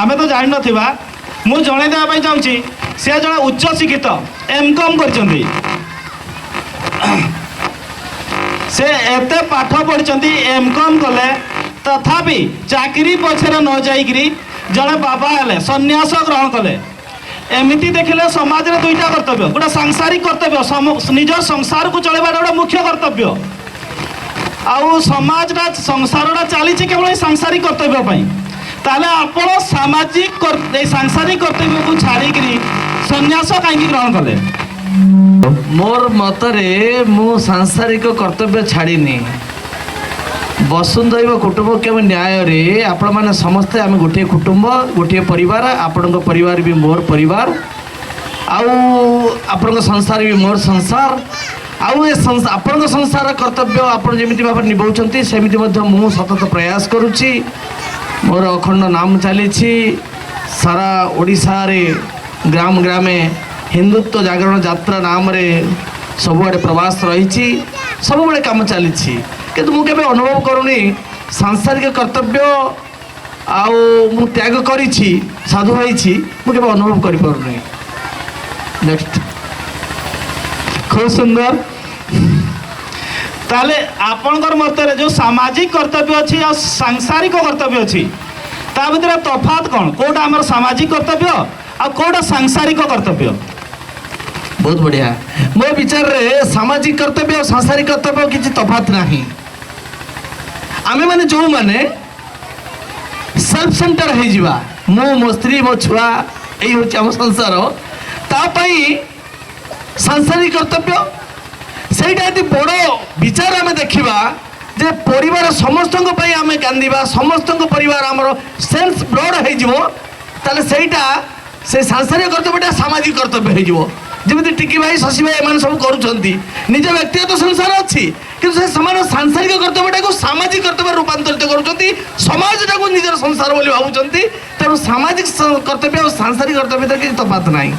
ଆମେ ତ ଜାଣିନଥିବା। ମୁଁ ଜଣେଇ ଦେବା ପାଇଁ ଚାହୁଁଛି, ସେ ଜଣେ ଉଚ୍ଚ ଶିକ୍ଷିତ, ଏମ୍ କମ୍ କରିଛନ୍ତି। ସେ ଏତେ ପାଠ ପଢ଼ିଛନ୍ତି, ଏମ୍ କମ୍ କଲେ, ତଥାପି ଚାକିରି ପଛରେ ନ ଯାଇକିରି ଜଣେ ବାବା ହେଲେ, ସନ୍ନ୍ୟାସ ଗ୍ରହଣ କଲେ। ଏମିତି ଦେଖିଲେ ସମାଜରେ ଦୁଇଟା କର୍ତ୍ତବ୍ୟ। ଗୋଟେ ସାଂସାରିକ କର୍ତ୍ତବ୍ୟ, ନିଜ ସଂସାରକୁ ଚଳେଇବାଟା ଗୋଟେ ମୁଖ୍ୟ କର୍ତ୍ତବ୍ୟ। ଆଉ ସମାଜଟା, ସଂସାରଟା ଚାଲିଛି କେବଳ ଏଇ ସାଂସାରିକ କର୍ତ୍ତବ୍ୟ ପାଇଁ। ତାହେଲେ ଆପଣ ସାମାଜିକ ଏଇ ସାଂସାରିକ କର୍ତ୍ତବ୍ୟକୁ ଛାଡ଼ିକିରି ସନ୍ନ୍ୟାସ କାହିଁକି ଗ୍ରହଣ କଲେ? ମୋର ମତରେ ମୁଁ ସାଂସାରିକ କର୍ତ୍ତବ୍ୟ ଛାଡ଼ିନି। ବସୁଧୈବ କୁଟୁମ୍ବକମ ନ୍ୟାୟରେ ଆପଣମାନେ ସମସ୍ତେ ଆମେ ଗୋଟିଏ କୁଟୁମ୍ବ, ଗୋଟିଏ ପରିବାର। ଆପଣଙ୍କ ପରିବାର ବି ମୋର ପରିବାର, ଆଉ ଆପଣଙ୍କ ସଂସାର ବି ମୋର ସଂସାର। ଆଉ ଏ ଆପଣଙ୍କ ସଂସାର କର୍ତ୍ତବ୍ୟ ଆପଣ ଯେମିତି ଭାବରେ ନିଭାଉଛନ୍ତି, ସେମିତି ମଧ୍ୟ ମୁଁ ସତତ ପ୍ରୟାସ କରୁଛି। ମୋର ଅଖଣ୍ଡ ନାମ ଚାଲିଛି। ସାରା ଓଡ଼ିଶାରେ ଗ୍ରାମ ଗ୍ରାମେ ହିନ୍ଦୁତ୍ୱ ଜାଗରଣ ଯାତ୍ରା ନାମରେ ସବୁଆଡ଼େ ପ୍ରବାସ ରହିଛି, ସବୁବେଳେ କାମ ଚାଲିଛି। କିନ୍ତୁ ମୁଁ କେବେ ଅନୁଭବ କରୁନି ସାଂସାରିକ କର୍ତ୍ତବ୍ୟ ଆଉ ମୁଁ ତ୍ୟାଗ କରିଛି, ସାଧୁ ହେଇଛି, ମୁଁ କେବେ ଅନୁଭବ କରିପାରୁନି। ନେକ୍ସଟ। ଖୁବ ସୁନ୍ଦର। ତାହେଲେ ଆପଣଙ୍କର ମତରେ ଯେଉଁ ସାମାଜିକ କର୍ତ୍ତବ୍ୟ ଅଛି ଆଉ ସାଂସାରିକ କର୍ତ୍ତବ୍ୟ ଅଛି, ତା ଭିତରେ ତଫାତ କ'ଣ? କୋଉଟା ଆମର ସାମାଜିକ କର୍ତ୍ତବ୍ୟ ଆଉ କୋଉଟା ସାଂସାରିକ କର୍ତ୍ତବ୍ୟ? ବହୁତ ବଢ଼ିଆ। ମୋ ବିଚାରରେ ସାମାଜିକ କର୍ତ୍ତବ୍ୟ ଆଉ ସାଂସାରିକ କର୍ତ୍ତବ୍ୟ କିଛି ତଫାତ ନାହିଁ। ଆମେମାନେ ଯେଉଁମାନେ ସେଲ୍ଫ ସେଣ୍ଟର ହେଇଯିବା, ମୁଁ, ମୋ ସ୍ତ୍ରୀ, ମୋ ଛୁଆ, ଏଇ ହେଉଛି ଆମ ସଂସାର, ତା ପାଇଁ ସାଂସାରିକ କର୍ତ୍ତବ୍ୟ ସେଇଟା। ଯଦି ବଡ଼ ବିଚାର ଆମେ ଦେଖିବା ଯେ ପରିବାର ସମସ୍ତଙ୍କ ପାଇଁ ଆମେ କାନ୍ଦିବା, ସମସ୍ତଙ୍କ ପରିବାର ଆମର ସେନ୍ସ ବ୍ଲଡ଼ ହେଇଯିବ, ତାହେଲେ ସେଇଟା ସେ ସାଂସାରିକ କର୍ତ୍ତବ୍ୟଟା ସାମାଜିକ କର୍ତ୍ତବ୍ୟ ହେଇଯିବ। ଯେମିତି ଟିକି ଭାଇ, ଶଶୀ ଭାଇ ଏମାନେ ସବୁ କରୁଛନ୍ତି। ନିଜ ବ୍ୟକ୍ତିଗତ ସଂସାର ଅଛି, କିନ୍ତୁ ସେ ସେମାନେ ସାଂସାରିକ କର୍ତ୍ତବ୍ୟଟାକୁ ସାମାଜିକ କର୍ତ୍ତବ୍ୟରେ ରୂପାନ୍ତରିତ କରୁଛନ୍ତି, ସମାଜଟାକୁ ନିଜର ସଂସାର ବୋଲି ଭାବୁଛନ୍ତି। ତେଣୁ ସାମାଜିକ କର୍ତ୍ତବ୍ୟ ଆଉ ସାଂସାରିକ କର୍ତ୍ତବ୍ୟ ଭିତରେ କିଛି ତଫାତ ନାହିଁ।